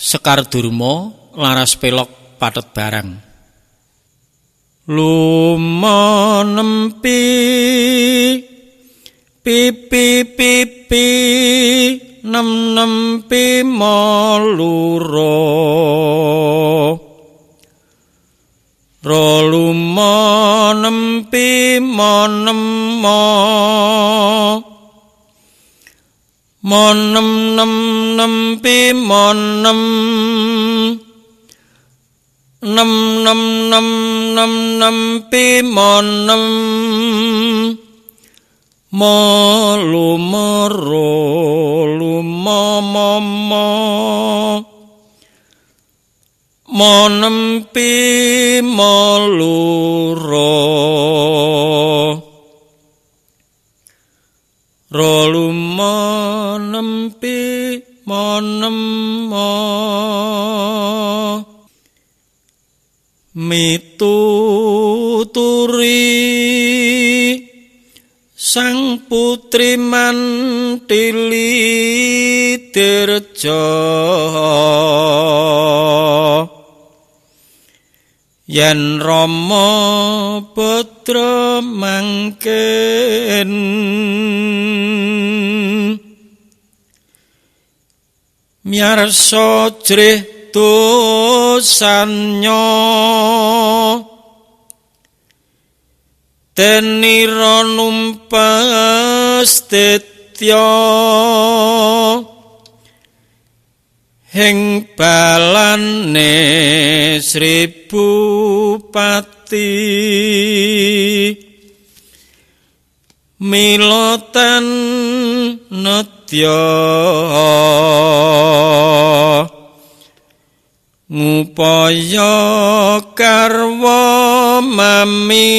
Sekar Durma laras pelok pathet barang. Luma nempi pipi pipi nem nempi maluro ro luma nempi monem mo monem nem nempi monem nem nem nem nem nempi monem mo lumoro lumo momo monempi moluro ro lumo nempi monem mo mituturi sang putri mantili dirja yen Rama putra mangken miyarsa jrih dosanya tenira numpes tetya ing balane Sri Bupati milotan nedya ngupaya karwa mami.